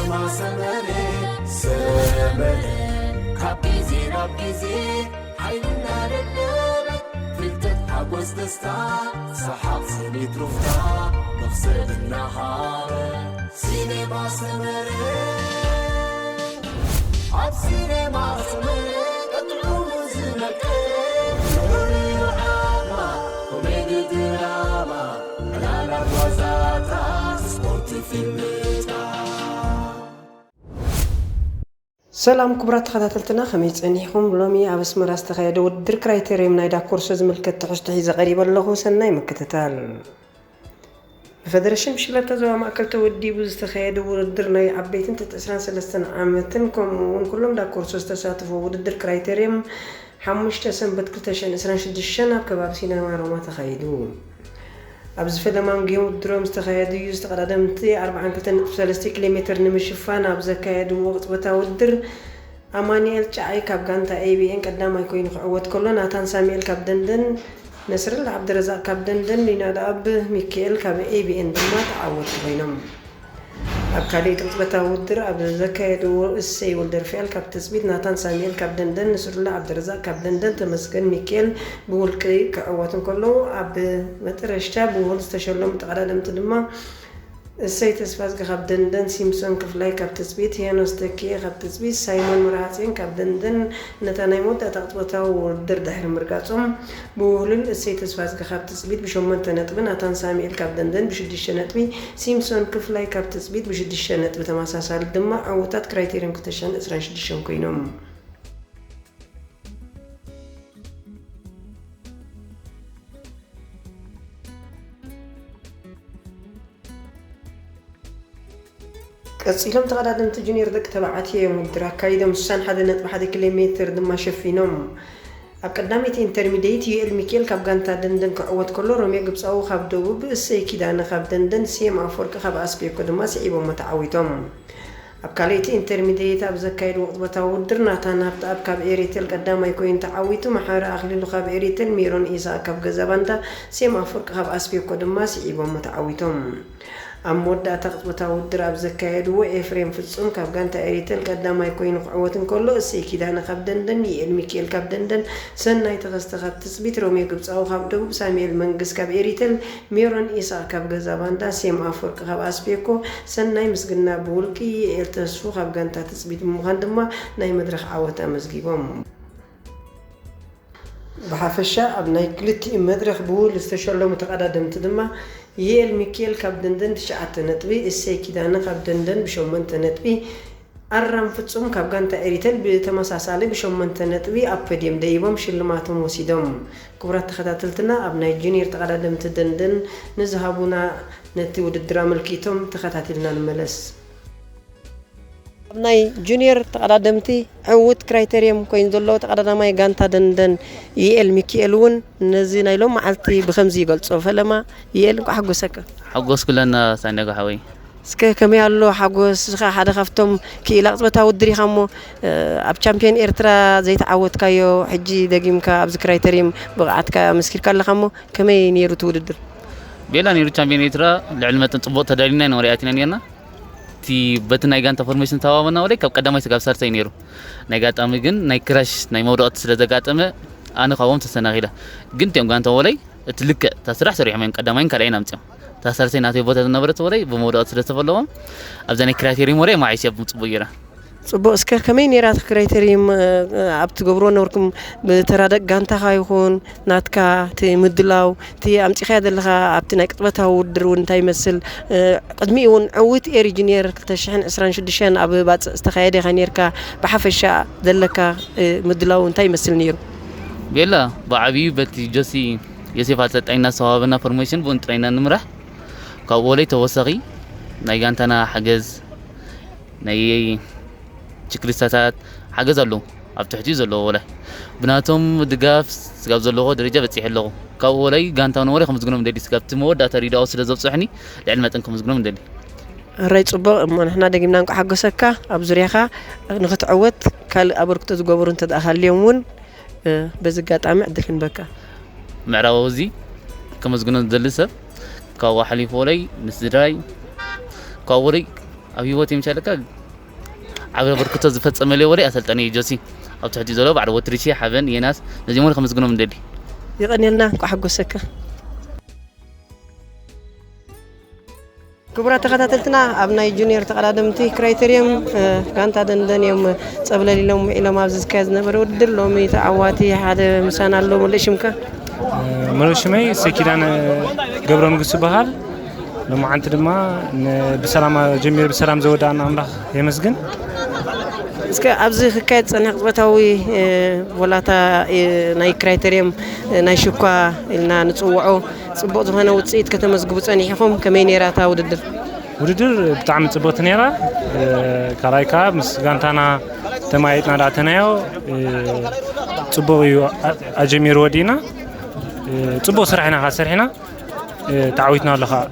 ሰመረ ሰመረ ካብ ግዜ ናብ ግዜ ሓይልና ደለበ ፍልጠት ሓጎስ ደስታ ሰሓቕ ስኒት ሩፍታ መኽሰብ እናሃበ ሲኔማ ሰመረ ኣብ ሲኔማ ሰመረ ቀጥዑ ዝመቀ ዝውርዩ ዓማ ኮሜዲ ድራማ ዕላላት ዋዛታት ስፖርት ፊልምታት ሰላም ክቡራት ተኸታተልትና፣ ከመይ ጸኒሕኩም? ሎሚ ኣብ ኣስመራ ዝተኻየደ ውድድር ክራይቴርየም ናይ ዳኮርሶ ዝምልከት ትሕዝቶ ሒዘ ቀሪበ ኣለኹ። ሰናይ ምክትታል። ብፈደረሽን ብሽክለታ ዞባ ማእከል ተወዲቡ ዝተኻየደ ውድድር ናይ ዓበይትን ትሕቲ ዕስራን ሰለስተን ዓመትን ከምኡ እውን ኩሎም ዳኮርሶ ዝተሳተፎ ውድድር ክራይቴርየም ሓሙሽተ ሰንበት ክልተ ሽሕን ዕስራን ሽዱሽተን ኣብ ከባቢ ሲነማ ሮማ ተኻይዱ። ኣብዚ ፈለማ ጊዮን ውድድሮም ዝተኻየዱ እዩ። ዝተቐዳደምቲ ኣርብዓን ክልተን ነጥቢ ሰለስተ ኪሎ ሜትር ንምሽፋን ኣብ ዘካየድዎ ቅጽበታዊ ውድድር ኣማኑኤል ጫዓይ ካብ ጋንታ ኤቢኤን ቀዳማይ ኮይኑ ክዕወት ከሎ ናታን ሳሙኤል ካብ ደንደን፣ ነስርላ ዓብደረዛቅ ካብ ደንደን፣ ሊናዳ ኣብ ሚካኤል ካብ ኤቢኤን ድማ ተዓወትቲ ኮይኖም። ኣብ ካልእ ቅጽበታዊ ውድድር ኣብ ዘካየድዎ እሰይ ወልደርፍኤል ካብ ትጽቢት፣ ናታን ሳሙኤል ካብ ደንደን፣ ንስሩላ ዓብደረዛቅ ካብ ደንደን፣ ተመስገን ሚኪኤል ብውልቂ ክዕወቱ እንከለዉ፣ ኣብ መጠረሽታ ብውህል ዝተሸለሙ ተቐዳደምቲ ድማ እሰይ ተስፋዝጊ ካብ ደንደን፣ ሲምሶን ክፍላይ ካብ ትጽቢት፣ ሄኖስ ተኪኤ ካብ ትጽቢት፣ ሳይሞን መርሃጽዮን ካብ ደንደን ነታ ናይ መወዳእታ ቅጽበታዊ ውድድር ድሕሪ ምርጋጾም፣ ብውህሉል እሰይ ተስፋዝጊ ካብ ትጽቢት ብሸሞንተ ነጥቢ፣ ናታን ሳሙኤል ካብ ደንደን ብሽዱሽተ ነጥቢ፣ ሲምሶን ክፍላይ ካብ ትጽቢት ብሽዱሽተ ነጥቢ ተመሳሳሊ ድማ ዕዉታት ክራይቴርዮን ክልተ ሽሕን ዕስራን ሽዱሽተን ኮይኖም። ቀጺሎም ተቐዳደምቲ ጁኒየር ደቂ ተባዕትዮ እዮም ውድድር ኣካይዶም፣ ስሳን ሓደ ነጥቢ ሓደ ኪሎ ሜትር ድማ ሸፊኖም። ኣብ ቀዳመይቲ ኢንተርሚድየት ዩኤል ሚኪኤል ካብ ጋንታ ደንደን ክዕወት ከሎ፣ ሮሜ ግብጻዊ ካብ ደቡብ፣ እሰይ ኪዳነ ካብ ደንደን፣ ሴም ኣፈወርቂ ካብ ኣስቤኮ ድማ ስዒቦሞ ተዓዊቶም። ኣብ ካልኣይቲ ኢንተርሚድየት ኣብ ዘካየድዎ ቅጽበታዊ ውድድር፣ ናታን ሃብተኣብ ካብ ኤሪቴል ቀዳማይ ኮይኑ ተዓዊቱ፣ መሓሪ ኣኽሊሉ ካብ ኤሪቴል፣ ሜሮን ኢሳቕ ካብ ገዛ ባንዳ፣ ሴም ኣፈወርቂ ካብ ኣስቤኮ ድማ ስዒቦሞ ተዓዊቶም። ኣብ መወዳእታ ቅጽበታዊ ውድድር ኣብ ዘካየድዎ፣ ኤፍሬም ፍጹም ካብ ጋንታ ኤሪቴል ቀዳማይ ኮይኑ ክዕወት እንከሎ፣ እሰይ ኪዳነ ካብ ደንደን፣ ዩኤል ሚኪኤል ካብ ደንደን፣ ሰናይ ተኸስተ ካብ ትጽቢት፣ ሮሜ ግብጻዊ ካብ ደቡብ፣ ሳሙኤል መንግስ ካብ ኤሪቴል፣ ሜሮን ኢሳቕ ካብ ገዛ ባንዳ፣ ሴም ኣፈወርቂ ካብ ኣስቤኮ፣ ሰናይ ምስግና ብውልቂ፣ ዩኤል ተስፉ ካብ ጋንታ ትጽቢት ብምዃን ድማ ናይ መድረኽ ዓወት ኣመዝጊቦም። ብሓፈሻ ኣብ ናይ ክልቲኡ መድረኽ ብውል ዝተሸለሙ ተቐዳደምቲ ድማ፣ ዩኤል ሚኪኤል ካብ ደንደን ትሽዓተ ነጥቢ፣ እሰይ ኪዳነ ካብ ደንደን ብሸሞንተ ነጥቢ፣ ኣራም ፍጹም ካብ ጋንታ ኤሪቴል ብተመሳሳሊ ብሸሞንተ ነጥቢ ኣብ ፖድየም ደይቦም ሽልማቶም ወሲዶም። ክቡራት ተኸታተልትና፣ ኣብ ናይ ጁኒየር ተቐዳደምቲ ደንደን ንዝሃቡና ነቲ ውድድር ኣመልኪቶም ተኸታቲልና ንመለስ። ኣብ ናይ ጁኒየር ተቐዳደምቲ ዕዉት ክራይቴርየም ኮይኑ ዘሎ ተቐዳዳማይ ጋንታ ደንደን ዩኤል ሚኪኤል እውን ነዚ ናይ ሎም መዓልቲ ብኸምዚ ይገልጾ። ፈለማ ዩኤል፣ እንቋዕ ሓጎሰካ። ሓጎስ ኩለና ሳንያጎ ሓወይ። እስከ ከመይ ኣሎ ሓጎስ? እስኻ ሓደ ካብቶም ክኢላ ቅጽበታዊ ውድድር ኢኻ እሞ፣ እ፣ ኣብ ቻምፒዮን ኤርትራ ዘይተዓወትካዮ፣ ሕጂ ደጊምካ ኣብዚ ክራይተሪየም ብቕዓትካ ኣመስኪርካ ኣለኻ እሞ፣ ከመይ ነይሩ እቲ ውድድር? ቤላ ነይሩ። ቻምፒዮን ኤርትራ ልዕሊ መጠን ጽቡቕ ተዳሊና ኢና ወረ ኣቲና ነርና። እቲ በቲ ናይ ጋንታ ፎርሜሽን ተዋወና ወለይ ካብ ቀዳማይ ስጋብ ሳልሳይ ነይሩ። ናይ ጋጣሚ ግን ናይ ክራሽ ናይ መውደቕቲ ስለ ዘጋጠመ ኣነ ካብኦም ተሰናኺለ። ግን እቲኦም ጋንታ ወለይ እቲ ልክዕ እታ ስራሕ ሰሪሖም እዮም። ቀዳማይን ካልኣይን ኣምፅኦም። እታ ሳልሰይ ናተይ ቦታ ዝነበረት ወለይ ብመውደቕቲ ስለ ዝተፈለዎም ኣብዛ ናይ ክራይቴሪየም ወለይ ማዓሽ እያ ብፅቡቅ ገይራ። ፅቡቅ። እስከ ከመይ ነይራ እታ ክራይቴሪየም፣ እ፣ ኣብ ትገብርዎ ነበርኩም ብተራ ደቂ ጋንታኻ ይኹን ናትካ እቲ ምድላው፣ እቲ ኣምፂኻዮ ዘለኻ ኣብቲ ናይ ቅጥበታዊ ውድድር እውን እንታይ ይመስል? እ፣ ቅድሚኡ እውን ዕውት ኤሪ ጁኒየር ክልተ ሽሕን ዕስራን ሽዱሽተን ኣብ ባፅእ ዝተኻየደ ኢኻ ነይርካ። ብሓፈሻ ዘለካ፣ እ፣ ምድላው እንታይ ይመስል ነይሩ? ቤላ፣ ብዓብዩ በቲ ጆሲ ዮሴፍ ኣሰልጣኝ እናስተዋበና ፎርሜሽን ብኡን ጥራይ ኢና ንምራሕ። ካብኡ ወለይ ተወሳኺ ናይ ጋንታና ሓገዝ፣ ናይ ችክሊስታታት ሓገዝ ኣለዉ። ኣብ ትሕቲኡ ዘለዎ ወላይ ብናቶም ድጋፍ ስጋብ ዘለዎ ደረጃ በፂሐ ኣለኹ። ካብኡ ወላይ ጋንታውን ወላይ ከምዝግኖም ደሊ ስጋብ እቲ መወዳእታ ሪዳኦ ስለ ዘብፅሑኒ ልዕሊ መጠን ከምዝግኖም ደሊ። ሕራይ ፅቡቕ እሞ ንሕና ደጊምና እንቋ ሓጎሰካ። ኣብ ዙርያኻ ንኽትዕወት ካልእ ኣበርክቶ ዝገበሩ እንተ ደኣ ሃልዮም እውን፣ እ፣ በዚ ኣጋጣሚ ዕድል ክንበካ። ምዕራባዊ እዚ ከመስግኖ ዝደሊ ሰብ ካብኡ ሓሊፉ ወለይ ንስድራይ ካብኡ ወለይ ኣብ ህይወት የምሻለካ ዓቢ ኣበርክቶ ዝፈጸመለይ ወደ ኣሰልጣኒ ጆሲ፣ ኣብ ትሕቲ ዘሎ ባዕሉ ወትሪሺ ሓበን የናስ ነዚኦም ወደ ከመስግኖም እንደሊ። ይቐንየልና፣ እንኳዕ ሓጎሰካ። ክቡራት ተኸታተልትና፣ ኣብ ናይ ጁኒየር ተቐዳደምቲ ክራይተሪየም ጋንታ ደንደን እዮም ጸብለል ኢሎም ውዒሎም። ኣብዚ ዝካየድ ዝነበረ ውድድር ሎሚ ተዓዋቲ ሓደ ምሳና ኣሎ። ሙሉእ ሽምካ? ሙሉእ ሽመይ ሰኪዳን ገብረ ንጉስ ይበሃል። ሎማዓንቲ ድማ ብሰላም ጀሚሩ ብሰላም ዘወዳእና ኣምላኽ የመስግን። እስከ ኣብዚ ክካየድ ዝጸንሐ ቅጽበታዊ ቮላታ ናይ ክራይተሪየም ናይ ሽኳ ኢልና ንጽውዖ ጽቡቕ ዝኾነ ውጽኢት ከተመዝግቡ ጸኒሕኹም። ከመይ ነይራ እታ ውድድር? ውድድር ብጣዕሚ ጽብቕቲ ነይራ። ካልኣይ ከዓ ምስ ጋንታና ተማይጥና ዳተናዮ ጽቡቕ እዩ ኣጀሚሩ ወዲእና። ጽቡቕ ስራሕ ኢና ካ ሰሪሕና፣ ተዓዊትና ኣሎ ከዓ።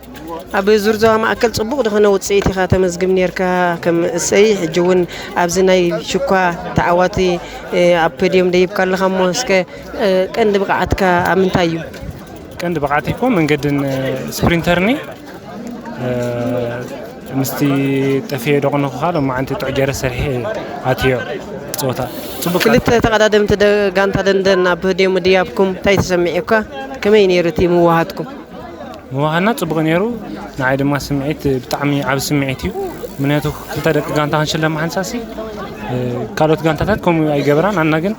ኣብ ዙር ዞባ ማእከል ጽቡቕ ዝኾነ ውጽኢት ኢኻ ተመዝግብ ነርካ። ከም እሰይ ሕጂ እውን ኣብዚ ናይ ሽኳ ተዓዋቲ ኣብ ፖድዮም ደይብካ ኣለኻ እሞ እስከ ቀንዲ ብቕዓትካ ኣብ ምንታይ እዩ? ቀንዲ ብቕዓት ይኮ መንገድን ስፕሪንተርኒ ምስቲ ጠፍየ ደቕንኹኻ ሎማዓንቲ ጥዕ ገይረ ሰሪሐ ኣትዮ ፀወታ። ጽቡቅ። ክልተ ተቐዳደምቲ ጋንታ ደንደን ኣብ ህድዮም ድያብኩም እንታይ ተሰሚዑካ? ከመይ ነይሩ እቲ ምውሃትኩም? ምውሃና ጽቡቕ ነይሩ። ንዓይ ድማ ስምዒት ብጣዕሚ ዓብ ስምዒት እዩ። ምክንያቱ ክልተ ደቂ ጋንታ ክንሽለም ሓንሳሲ ካልኦት ጋንታታት ከምኡ ኣይገበራን። ኣና ግን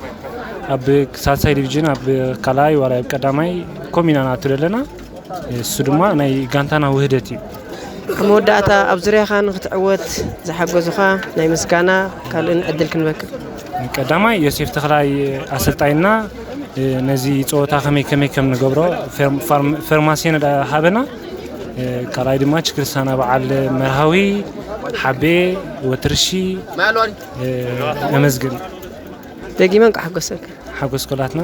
ኣብ ሳልሳይ ዲቪዥን ኣብ ካልኣይ ዋላ ኣብ ቀዳማይ ኮሚና ናቱ ዘለና። እሱ ድማ ናይ ጋንታና ውህደት እዩ። ኣብ መወዳእታ ኣብ ዙርያኻ ንክትዕወት ዝሓገዙኻ ናይ ምስጋና ካልእን ዕድል ክንበክር። ቀዳማይ ዮሴፍ ተኽላይ ኣሰልጣይና ነዚ ፀወታ ከመይ ከመይ ከም ንገብሮ ፈርማሲዮን ሃበና። ካልኣይ ድማ ችክርሳና በዓል መርሃዊ ሓቤ ወትርሺ ነመስግን። ደጊመ እንኳ ሓጎሰካ። ሓጎስ ኮላትና።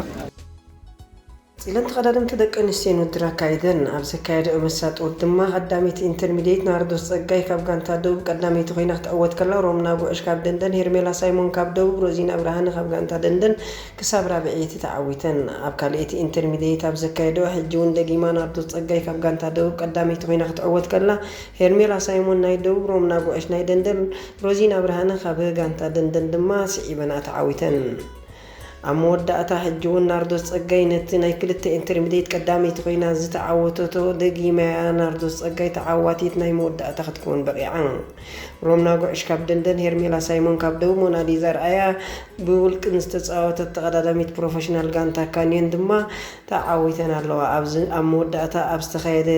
ፂለን ተቐዳደምቲ ደቂ ኣንስትዮን ውድድር ኣካይደን ኣብ ዘካየደኦ መሳጥወት ድማ ቀዳመይቲ ኢንተርሚድየት ናርዶስ ፀጋይ ካብ ጋንታ ደቡብ ቀዳመይቲ ኮይና ክትዕወት ከላ፣ ሮምና ጉዕሽ ካብ ደንደን፣ ሄርሜላ ሳይሞን ካብ ደቡብ፣ ሮዚና ብርሃነ ካብ ጋንታ ደንደን ክሳብ ራብዐይቲ ተዓዊተን። ኣብ ካልኣይቲ ኢንተርሚድየት ኣብ ዘካየደኦ ሕጂ እውን ደጊማ ናርዶስ ፀጋይ ካብ ጋንታ ደቡብ ቀዳመይቲ ኮይና ክትዕወት ከላ፣ ሄርሜላ ሳይሞን ናይ ደቡብ፣ ሮምና ጉዕሽ ናይ ደንደን፣ ሮዚና ብርሃነ ካብ ጋንታ ደንደን ድማ ስዒበንኣ ተዓዊተን። ኣብ መወዳእታ ሕጂ እውን ናርዶስ ጸጋይ ነቲ ናይ ክልተ ኢንተርሚድየት ቀዳመይቲ ኮይና ዝተዓወተቶ ደጊማያ። ናርዶስ ጸጋይ ተዓዋቲት ናይ መወዳእታ ክትከውን በቒዓ። ሮምና ጉዕሽ ካብ ደንደን፣ ሄርሜላ ሳይሞን ካብ ደቡብ፣ ሞናሊዛ ኣርኣያ ብውልቅን ዝተጻወተት ተቐዳዳሚት ፕሮፌሽናል ጋንታ ካንዮን ድማ ተዓዊተን ኣለዋ። ኣብዚ ኣብ መወዳእታ ኣብ ዝተኻየደ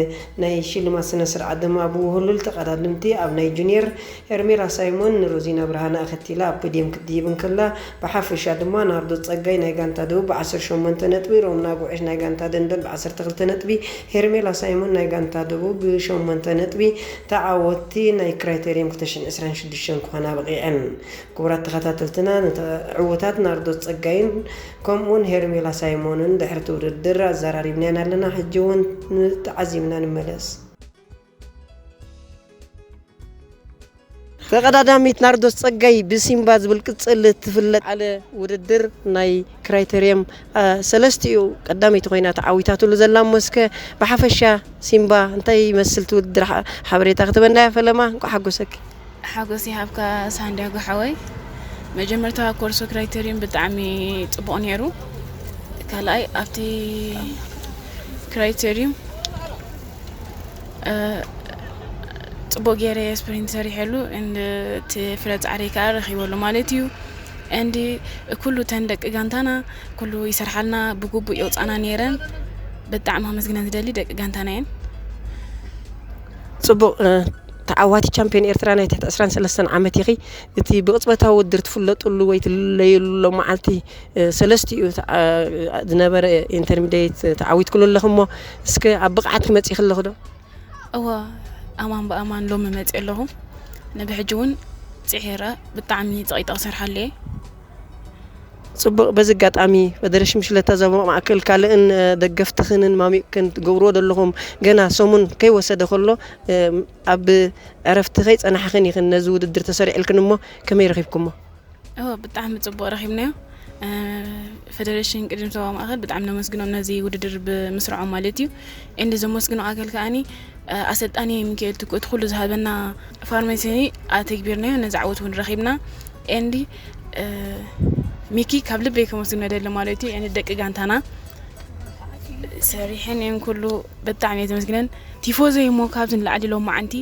ናይ ሽልማት ስነ ስርዓት ድማ ብውህሉል ተቐዳደምቲ ኣብ ናይ ጁኒየር ሄርሜላ ሳይሞን ንሮዚና ብርሃነ ኣኸቲላ ኣብ ፖድየም ክትድይብ እንከላ፣ ብሓፈሻ ድማ ናርዶስ ጸጋይ ናይ ጋንታ ደቡብ ብ ዓሰርተ ሸሞንተ ነጥቢ፣ ሮምና ጉዕሽ ናይ ጋንታ ደንደን ብ ዓሰርተ ክልተ ነጥቢ፣ ሄርሜላ ሳይሞን ናይ ጋንታ ደቡብ ብሸሞንተ ነጥቢ ተዓወትቲ ናይ ክራይተርየም ክልተ ሽሕን ዕስራን ሽዱሽተን ክኾና በቒዐን። ክቡራት ተኸታተልትና፣ ነታ ዕውታት ናርዶስ ጸጋይን ከምኡውን ሄርሜላ ሳይሞንን ድሕርቲ ውድድር ኣዘራሪብናየን ኣለና። ሕጂ እውን ተዓዚብና ንመለስ። ተቐዳዳሚት ናርዶስ ጸጋይ ብሲምባ ዝብል ቅጽል እትፍለጥ ዓለ ውድድር ናይ ክራይተርየም ሰለስቲኡ ቀዳመይቲ ኮይና ተዓዊታትሉ ዘላ እሞ እስከ ብሓፈሻ ሲምባ እንታይ ይመስል እቲ ውድድር ሓበሬታ ክትበና እያ። ፈለማ እንቋዕ ሓጎሰኪ። ሓጎስ ይሃብካ ሳንዲያጎ ሓወይ። መጀመርታ ኮርሶ ክራይተርየም ብጣዕሚ ጽቡቕ ነይሩ። ካልኣይ ኣብቲ ክራይተርየም ጽቡቅ ገይረ ስፕሪንት ሰሪሐሉ and እቲ ፍረ ፃዕረይ ከዓ ረኪበሉ ማለት እዩ። And ኩሉ ተን ደቂ ጋንታና ኩሉ ይሰርሓልና ብግቡእ የውፃና ነይረን። ብጣዕሚ ከመስግነን ዝደሊ ደቂ ጋንታና እየን። ፅቡቅ ተዓዋቲ ቻምፒዮን ኤርትራ ናይ ትሕቲ ዕስራን ሰለስተን ዓመት ኢኺ። እቲ ብቅፅበታዊ ውድድር ትፍለጥሉ ወይ ትልለየሉ ሎ መዓልቲ ሰለስቲኡ ዝነበረ ኢንተርሚዲየት ተዓዊትክሉ ኣለኹ እሞ እስከ ኣብ ብቕዓት ክመፅእ ከለኹ ዶ? እወ ኣማን ብኣማን ሎሚ መፅእ ኣለኹ። ንብሕጂ እውን ፅሒረ ብጣዕሚ ፀቒጠ ክሰርሓሉ እየ። ፅቡቕ። በዚ ኣጋጣሚ ፈደረሽን ብሽክለታ ዞባ ማእከል ካልእን ደገፍትኽንን ማሚቕክን ትገብርዎ ዘለኹም ገና ሰሙን ከይወሰደ ከሎ ኣብ ዕረፍቲ ከይፀናሕኽን ኢኽን ነዚ ውድድር ተሰሪዕልክን እሞ ከመይ ረኺብኩሞ? እወ ብጣዕሚ ፅቡቕ ረኺብናዮ። እ፣ ፈደረሽን ቅድም ዞባ ማእኸል ብጣዕሚ ነመስግኖም ነዚ ውድድር ብምስርዖም ማለት እዩ። ኤንድ ዘመስግኖ ኣካል ከኣኒ፣ እ፣ ኣሰልጣኒ ሚካኤል ትኩ እቲ ኩሉ ዝሃበና ፋርማሲ ኣተግቢርናዮ ነዚ ዓወት እውን ረኺብና። ኤንድ፣ እ፣ ሚኪ ካብ ልበይ ከመስግኖ ደሊ ማለት እዩ። ኤንድ ደቂ ጋንታና ሰሪሐን እየን ኩሉ ብጣዕሚ እየ ዘመስግነን። ቲፎዞ እሞ ካብዚ ንላዕሊ ሎማዓንቲ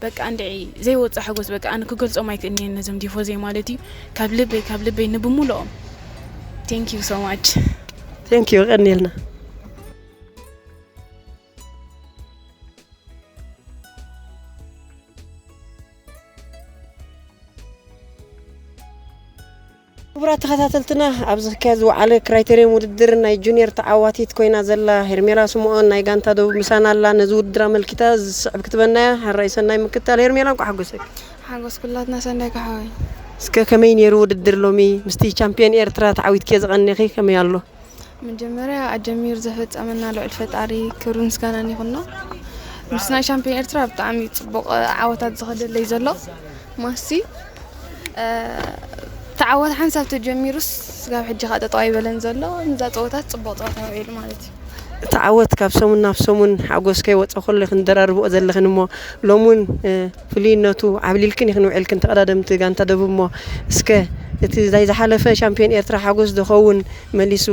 በቃ እንድዒ ዘይወፅእ ሓጎስ በቃ ኣነ ክገልፆም ኣይክእልን እየ ነዞም ቲፎዞ ማለት እዩ። ካብ ልበይ ካብ ልበይ ንብሙልኦም thank you so much። Thank you ቀኒልና። ክቡራት ተኸታተልትና፣ ኣብዚ ክካየድ ዝወዓለ ክራይቴርየም ውድድር ናይ ጁኒየር ተዓዋቲት ኮይና ዘላ ሄርሜላ ስምኦን ናይ ጋንታ ደቡብ ምሳና ኣላ። ነዚ ውድድር ኣመልኪታ ዝስዕብ ክትበናያ። ሕራይ ሰናይ ምክታል። ሄርሜላ፣ እንኳዕ ሓጎሰኪ። ሓጎስ ኩላትና ሰንዳይ ካሕወይ። እስከ ከመይ ነይሩ ውድድር ሎሚ? ምስቲ ቻምፒዮን ኤርትራ ተዓዊትኪ ዝቐኒኺ ከመይ ኣሎ? መጀመርያ ኣጀሚሩ ዘፈጸመና ልዑል ፈጣሪ ክብሪ ምስጋናን ይኹኖ። ምስ ናይ ሻምፒዮን ኤርትራ ብጣዕሚ ጽቡቕ ዓወታት ዝኸደለይ ዘሎ ማሲ፣ እ፣ ተዓወት ሓንሳብ ተጀሚሩስ ስጋብ ሕጂ ከዓ ጠጠው ኣይበለን ዘሎ። ንዛ ፀወታት ጽቡቕ ፀወታ ውዒሉ ማለት እዩ። እቲ ዓወት ካብ ሰሙን ናብ ሰሙን ሓጎስ ከይወፀ ከሎ ክንደራርብኦ ዘለኽን እሞ ሎሙን፣ እ፣ ፍልይነቱ ዓብሊልክን ኢኽን ውዒልክን ተቐዳደምቲ ጋንታ ደቡብ እሞ እስከ እቲ ናይ ዝሓለፈ ሻምፒዮን ኤርትራ ሓጎስ ዝኸውን መሊሱ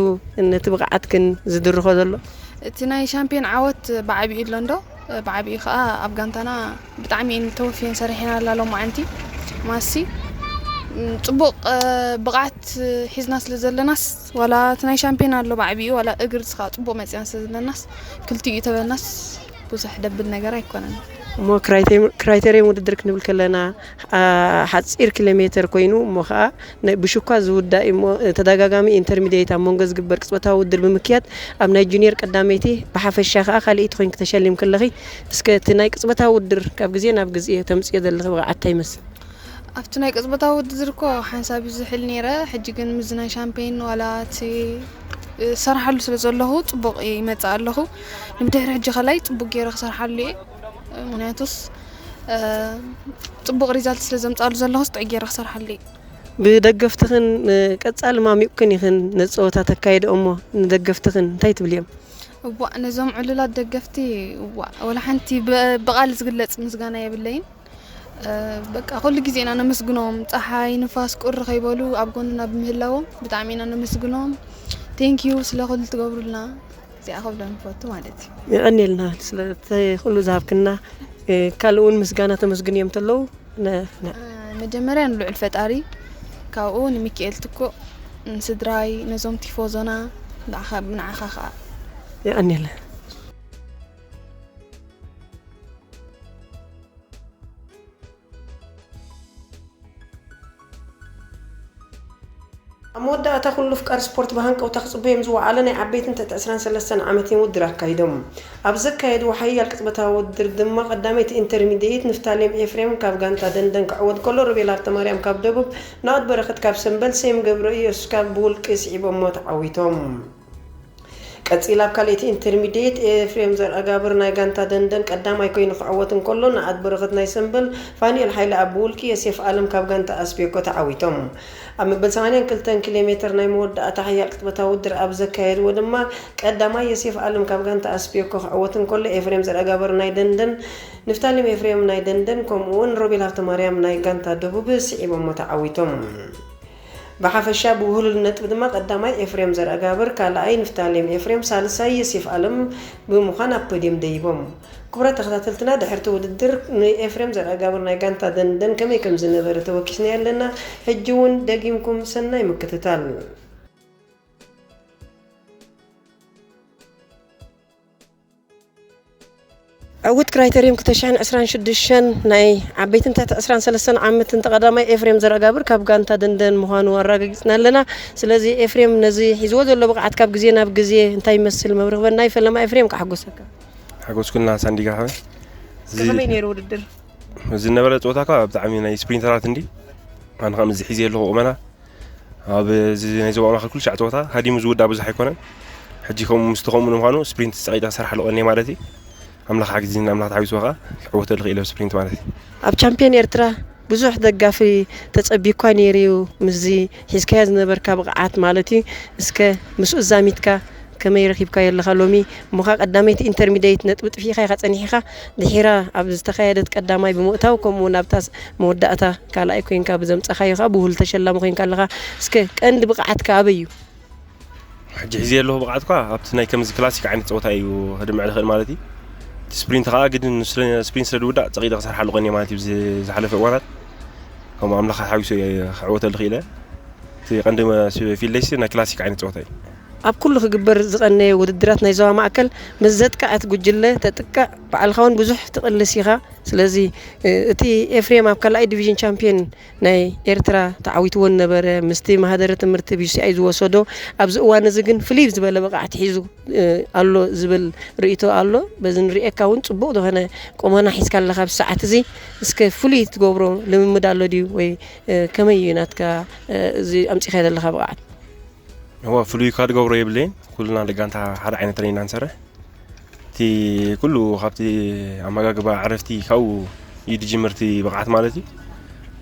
ነቲ ብቕዓትክን ዝድርኾ ዘሎ? እቲ ናይ ሻምፒዮን ዓወት ብዓቢኡ ኣሎ እንዶ ብዓቢኡ ከዓ ኣብ ጋንታና ብጣዕሚ እየን ተወፊየን ሰሪሐን ኣላ ሎማዓንቲ ማሲ፣ ም፣ ፅቡቕ፣ እ፣ ብቕዓት ሒዝና ስለ ዘለናስ ዋላ እቲ ናይ ሻምፒዮን ኣሎ ብዓቢኡ ዋላ እግር ከዓ ፅቡቕ መፂና ስለ ዘለናስ ክልቲኡ ተበልናስ ብዙሕ ደብል ነገር ኣይኮነን። እሞ ክራይቴ- ክራይቴርየም ውድድር ክንብል ከለና፣ አ፣ ሓፂር ኪሎ ሜትር ኮይኑ እሞ ከዓ ናይ ብሽኳ ዝውዳእ እዩ እሞ ተደጋጋሚ ኢንተርሚዲየት ኣብ መንጎ ዝግበር ቅፅበታዊ ውድድር ብምክያድ ኣብ ናይ ጁኒየር ቀዳመይቲ ብሓፈሻ ከዓ ካልኣይቲ ኮይንኪ ተሸሊምኪ ኣለኺ። እስከ እቲ ናይ ቅፅበታዊ ውድድር ካብ ግዜ ናብ ግዜ ተምፅዮ ዘለኺ ብቕዓት እንታይ ይመስል? ኣብቲ ናይ ቅፅበታዊ ውድድር እኮ ሓንሳብ እዩ ዝሕል ነይረ። ሕጂ ግን ምስዚ ናይ ሻምፔን ዋላ እቲ ዝሰርሓሉ ስለ ዘለኹ ፅቡቕ ይመፅእ ኣለኹ። ንብድሕሪ ሕጂ ከላይ ፅቡቕ ገይረ ክሰርሓሉ እየ። ምክንያቱስ፣ እ፣ ፅቡቕ ሪዛልት ስለ ዘምፃሉ ዘለኹስ ጥዑይ ገይረ ክሰርሓሉ እየ። ብደገፍትኽን፣ እ፣ ቀፃሊ ማሚቕክን ኢኽን ነዚ ፀወታ ተካይድኦ እሞ ንደገፍትኽን እንታይ ትብልዮም? እዋእ፣ ነዞም ዕሉላት ደገፍቲ፣ እዋእ፣ ወላ ሓንቲ ብ-፣ ብቓል ዝግለፅ ምስጋና የብለይን። እ፣ በቃ ኩሉ ግዜ ኢና ነመስግኖም። ፀሓይ፣ ንፋስ፣ ቁሪ ከይበሉ ኣብ ጎንና ብምህላዎም ብጣዕሚ ኢና ነመስግኖም። ቴንኪዩ ስለ ኩሉ ትገብሩልና። እዚኣ ክብሎም ይፈቱ ማለት እዩ። የቐንየልና ስለ እቲ ኩሉ ዝሃብክና። እ፣ ካልእ እውን ምስጋና ተመስግንዮም ተለዉ ነ- ነ- እ፣ መጀመርያ ንልዑል ፈጣሪ፣ ካብኡ ንሚካኤል ትኩእ፣ ንስድራይ፣ ነዞም ቲፎዞና፣ ንዓኻ ንዓኻ ከዓ። የቐንየልና። ኣብ መወዳእታ ኩሉ ኣፍቃሪ ስፖርት ብሃንቀውታ ክጽበዮም ዝወዓለ ናይ ዓበይትን ትሕቲ ዕስራን ሰለስተን ዓመትን ውድድር ኣካይዶም። ኣብ ዘካየድዎ ሓያል ቅጽበታዊ ውድድር ድማ ቀዳመይቲ ኢንተርሚድየት ንፍታሌም ኤፍሬም ካብ ጋንታ ደንደን ክዕወት ከሎ ሮቤል ሃብተማርያም ካብ ደቡብ፣ ናኦድ በረኸት ካብ ሰምበል፣ ሴም ገብረኢየሱስ ካብ ብውልቂ ስዒቦሞ ተዓዊቶም። ቀጺላ ኣብ ካልኣይቲ ኢንተርሚድየት ኤፍሬም ዘርኣጋብር ናይ ጋንታ ደንደን ቀዳማይ ኮይኑ ክዕወት እንከሎ፣ ንኣድ በረኸት ናይ ሰምበል፣ ፋኒኤል ሓይለ ኣብ ብውልቂ፣ የሴፍ ኣለም ካብ ጋንታ ኣስቤኮ ተዓዊቶም። ኣብ መበል ሰማንያን ክልተን ኪሎ ሜተር ናይ መወዳእታ ሓያል ቅጽበታዊ ውድድር ኣብ ዘካየድዎ ድማ ቀዳማይ የሴፍ ኣለም ካብ ጋንታ ኣስቤኮ ክዕወት እንከሎ፣ ኤፍሬም ዘርኣጋብር ናይ ደንደን፣ ንፍታሌም ኤፍሬም ናይ ደንደን ከምኡ እውን ሮቤል ሃብተማርያም ናይ ጋንታ ደቡብ ስዒቦሞ ተዓዊቶም። ብሓፈሻ ብውህሉል ነጥቢ ድማ ቀዳማይ ኤፍሬም ዘርኣጋብር፣ ካልኣይ ንፍታሌም ኤፍሬም፣ ሳልሳይ የሴፍ ኣለም ብምዃን ኣብ ፖድየም ደይቦም። ክቡራት ተኸታተልትና፣ ድሕርቲ ውድድር ንኤፍሬም ዘርኣጋብር ናይ ጋንታ ደንደን ከመይ ከም ዝነበረ ተወኪስና ኣለና። ሕጂ እውን ደጊምኩም ሰናይ ምክትታል። ዕውት ክራይተርየም ክልተ ሽሕን ዕስራን ሽዱሽተን ናይ ዓበይትን ትሕቲ ዕስራን ሰለስተን ዓመትን ተቐዳማይ ኤፍሬም ዘርኣጋብር ካብ ጋንታ ደንደን ምዃኑ ኣረጋጊጽና ኣለና። ስለዚ ኤፍሬም ነዚ ሒዝዎ ዘሎ ብቕዓት ካብ ግዜ ናብ ግዜ እንታይ ይመስል መብርህ በናይ ፈለማ ኤፍሬም ካሕጎሰካ። ሓጎስኩልና ሳንዲጋ ሓወይ። እዚ ከመይ ነይሩ ውድድር? ዝነበረ ፀወታ እኳ ብጣዕሚ ናይ ስፕሪንተራት እንዲ ኣነ ከም እዚ ሒዘ ኣለኹ ቁመና ኣብ እዚ ናይ ዞባ ማእኸል ኩሉ ሻዕ ፀወታ ሃዲሙ ዝውዳእ ብዙሕ ኣይኮነን። ሕጂ ከምኡ ምስቲ ከምኡ ንምዃኑ ስፕሪንት ፀቒጠ ክሰርሓሉ ቀንየ ማለት እዩ። ኣምላኽ ሓጊዝኒ ኣምላኽ ተሓዊስዎ ከዓ ክዕወተሉ ክኢለ ስፕሪንት ማለት እዩ። ኣብ ቻምፒዮን ኤርትራ ብዙሕ ደጋፊ ተጸቢኳ ነይሩ እዩ። ምስዚ ሒዝካዮ ዝነበርካ ብቕዓት ማለት እዩ። እስከ ምስኡ ዛሚትካ ከመይ ረኺብካዮ ኣለኻ ሎሚ? እሞኻ ቀዳመይቲ ኢንተርሚዲየት ነጥቢ ጥፊእካ ኢኻ ጸኒሕኻ። ድሒራ ኣብ ዝተኻየደት ቀዳማይ ብምእታው፣ ከምኡ እውን ኣብታ ስ-፣ መወዳእታ ካልኣይ ኮይንካ ብዘምጻኻዮ ኸኣ ብሁል ተሸላሚ ኮይንካ ኣለኻ። እስከ ቀንዲ ብቕዓትካ ኣበይ እዩ? ሕጂ ሒዘ ኣለኹ ብቕዓት እኳ ኣብቲ ናይ ከምዚ ክላሲክ ዓይነት ጸወታ እዩ ከድምዕ ዝኽእል ማለት እዩ። እቲ ስፕሪንት ከኣ ግድን ስለ-፣ ስፕሪንት ስለ ዝውዳእ ጸቒጠ ክሰርሓሉ ቀንየ ማለት እዩ። ብዚ ዝሓለፈ እዋናት ከምኡ ኣምላኽ ሓዊሱ እየ ክዕወተሉ ክኢለ። እቲ ቀንዲ መ-፣ ስ-፣ ፊልደይሲ ናይ ክላሲክ ዓይነት ጸወታ እዩ። ኣብ ኩሉ ክግበር ዝቐነየ ውድድራት ናይ ዞባ ማእከል ምስ ዘጥቅዐት ጉጅለ ተጥቅዕ፣ ባዕልኻ እውን ብዙሕ ትቕልስ ኢኻ። ስለዚ፣ እ፣ እቲ ኤፍሬም ኣብ ካልኣይ ዲቪዥን ቻምፒዮን ናይ ኤርትራ ተዓዊትዎ ነበረ፣ ምስቲ ማህደረ ትምህርቲ ቢ ሲ ኣይ ዝወሰዶ፣ ኣብዚ እዋን እዚ ግን ፍልይ ዝበለ ብቕዓት ሒዙ፣ እ፣ ኣሎ ዝብል ርእይቶ ኣሎ። በዚ ንርእየካ እውን ጽቡቕ ዝኾነ ቁመና ሒዝካ ኣለኻ ኣብዚ ሰዓት እዚ። እስከ ፍሉይ ትገብሮ ልምምድ ኣሎ ድዩ? ወይ፣ እ፣ ከመይ እዩ ናትካ፣ እ፣ እዚ ኣምጺኻዮ ዘለኻ ብቕዓት? እወ፣ ፍሉይ እኳ ዝገብሮ የብለይን። ኩልና ደጋንታ ሓደ ዓይነት ኢና ንሰርሕ። እቲ ኩሉ ካብቲ ኣመጋግባ፣ ዕረፍቲ፣ ካብኡ እዩ ዝጅምር እቲ ብቕዓት ማለት እዩ።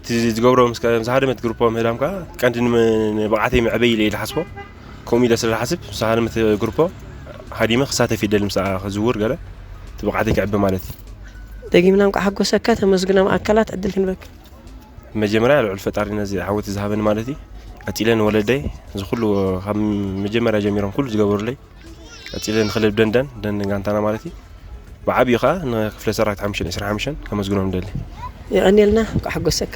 እቲ ዝገብሮ ምስ ከ-፣ ምስ ሃደመት ግሩፖ ምህዳም ከኣ ቀንዲ ንም-፣ ንብቕዓተይ መዕበይ ኢለ እየ ዝሓስቦ። ከምኡ ኢለ ስለ ዝሓስብ፣ ምስ ሃደመት ግሩፖ ሃዲመ ክሳተፍ ይደሊ፣ ምስኣ ክዝውር ገለ፣ እቲ ብቕዓተይ ክዕቢ ማለት እዩ። ደጊምና እንቋዕ ሓጎሰካ፣ ተመስግኖም ኣካላት ዕድል ክንበካ። መጀመርያ ልዑል ፈጣሪ ነዚ ዓወት ዝሃበኒ ማለት እዩ። ቀጺለ ንወለደይ፣ እዚ ኩሉ ካብ መጀመርያ ጀሚሮም ኩሉ ዝገበሩለይ፣ ቀጺለ ንክለብ ደንደን፣ ደንደን ጋንታና ማለት እዩ። ብዓብዩ ከኣ ንክፍለ ሰራዊት ሓሙሽተ ዕስራን ሓሙሽተን ከመስግኖም ንደሊ። የቐንየልና፣ እንቋዕ ሓጎሰካ።